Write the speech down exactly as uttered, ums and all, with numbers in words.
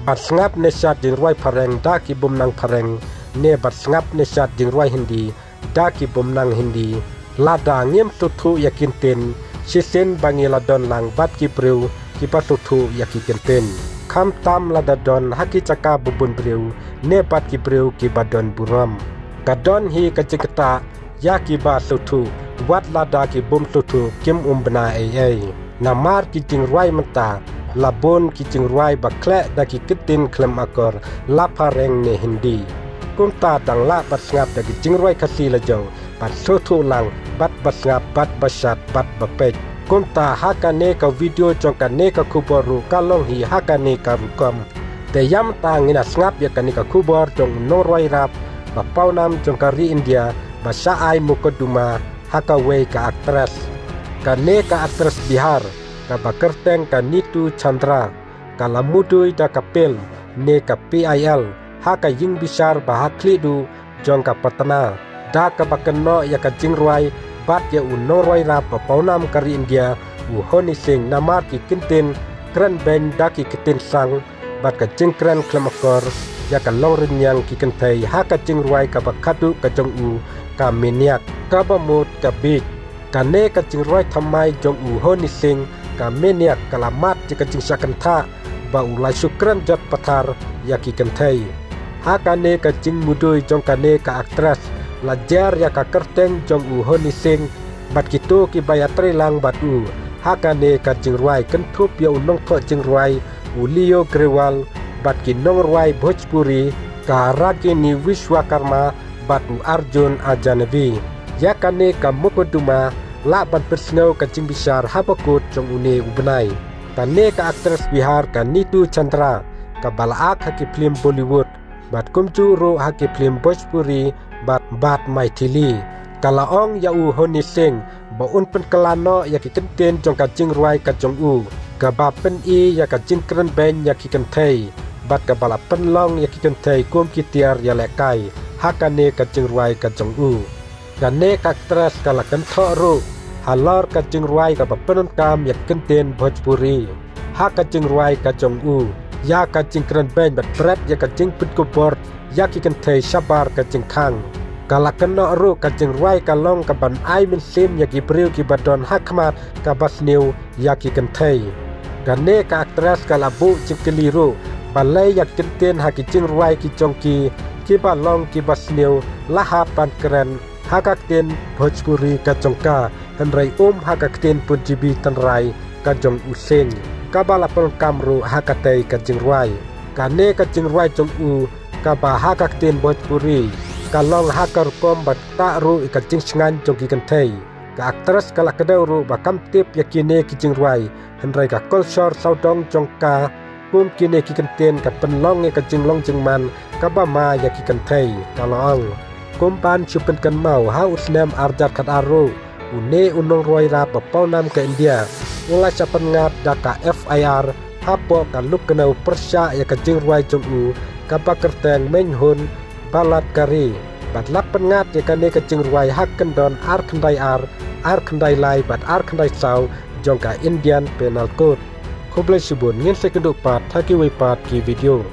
Bad sngap ne shad jingrwai phareng da ki bym nang phareng, ne bad sngap ne shad jingrwai Hindi da ki bym nang Hindi. Lada ngim sngewthuh ïa ki ktien, shisien ba ngi la don lang bad ki briew kiba sngewthuh ïa ki ktien, khamtam lada don ha ki jaka ba bun briew ne bad ki briew kiba don burom. Ka don hi ka jingktah ïa kiba sngewthuh, wat lada ki bym sngewthuh kim ym bna ei ei. Namar ki jingrwai mynta la bun ki jingrwai ba khleh da ki ktien khlem akor, la phareng ne Hindi. Kumta dang lah ba sngap da ki jingrwai Khasi la jong, ba sngewthuh lang, bad ba sngap, bad ba shad, bad ba peit. Kumta ha kane ka video jong kane ka khubor ruh ka long hi ha kane ka rukom. Te ïa mynta ngin ïa sngap ïa kane ka khubor jong u nongrwai rap ba pawnam jong ka ri India ba shah ai mukotduma ha kawei ka actress. Kane ka actress Bihar kaba kyrteng ka Neetu Chandra, ka la mudui da ka PIL ne ka PIL ha ka ïingbishar ba ha khlieh duh jong ka Patna, da kaba kynnoh ïa ka jingrwai bad ïa u nongrwai rap ba pawnam ka ri India, u Honey Singh, namar ki ktien kren beiñ da ki ktien sang bad ka jingkren khlem akor ïa ka longrynïeng ki kynthei ha ka jingrwai kaba khadduh ka jong u, ka Maniac, kaba mut ka bieit. Kane ka jingrwai thymmai jong u Honey Singh, ka Maniac, ka la mad ïa ka jingshah kynthah ba u la shu kren jot pathar ïa ki kynthei. Ha kane ka jingmudui jong kane ka actress, la jer ïa ka kyrteng jong u Honey Singh bad kito kiba ïatrei lang bad u ha kane ka jingrwai, kynthup ïa u nongthoh jingrwai u Leo Grewal bad ki nongrwai Bhojpuri, ka Ragini Vishwakarma bad u Arjun Ajanabi. Ïa kane ka mukotduma lah ban pynsngew ka jingbishar haba kut jong une u bnai. Kane ka actress Bihar ka Neetu Chandra, kaba la ak ha ki phlim Bollywood bad kumjuh ruh ha ki phlim Bhojpuri bad, bad Maithili, ka la ong ïa u Honey Singh ba un pynkylla noh ïa ki ktien jong ka jingrwai ka jong u, kaba pyni ïa ka jingkren beiñ ïa ki kynthei bad kaba la pynlong ïa ki kynthei kum ki tiar ïalehkai ha kane ka jingrwai ka jong u. Kane ka actress ka la kynthoh ruh halor ka jingrwai kaba pyndonkam ïa ki ktien Bhojpuri ha ka jingrwai ka jong u, ïa ka jingkren beiñ bad bret ïa ka jingpynkupbor ïa ki kynthei shabar ka jingkhang. Ka la kynnoh ruh ka jingrwai ka long kaban ai mynsiem ïa ki briew kiba don ha khmat kaba sniew ïa ki kynthei. Kane ka actress ka la buh jingkylli ruh balei ïa ki ktien ha ki jingrwai ki jong ki, kiba long kiba sniew, la hap ban kren ha ka ktien Bhojpuri ka jong ka, hynrei um ha ka ktien Punjabi tynrai ka jong u Singh, kaba la pyndonkam ruh ha katei ka jingrwai. Kane ka jingrwai jong u kaba ha ka ktien Bhojpuri, ka long ha ka rukom ba ktah ruh ïa ka jingsngaiñ jong ki kynthei. Ka actress ka la kdew ruh ba kam tip ïa kine ki jingrwai, hynrei ka kolshor sawdong jong ka kum kine ki ktien ka pynlong ïa ka jinglong jingman kaba ma ïa ki kynthei, ka la ong. Kum ban shu pynkynmaw, ha u snem arhajar khatar ruh, une u nongrwai rap ba pawnam ka India u la shah pynngat da ka F I R hapoh ka luk knew pyrshah ïa ka jingrwai jong u kaba kyrteng Main Hoon Balatkari, bad la pynngat ïa kane ka jingrwai ha kyndon ar khyndai ar, ar khyndai lai bad ar khyndai saw jong ka Indian Penal Code. Khublei shibun, ngin sa ïakynduh pat ha kiwei pat ki video.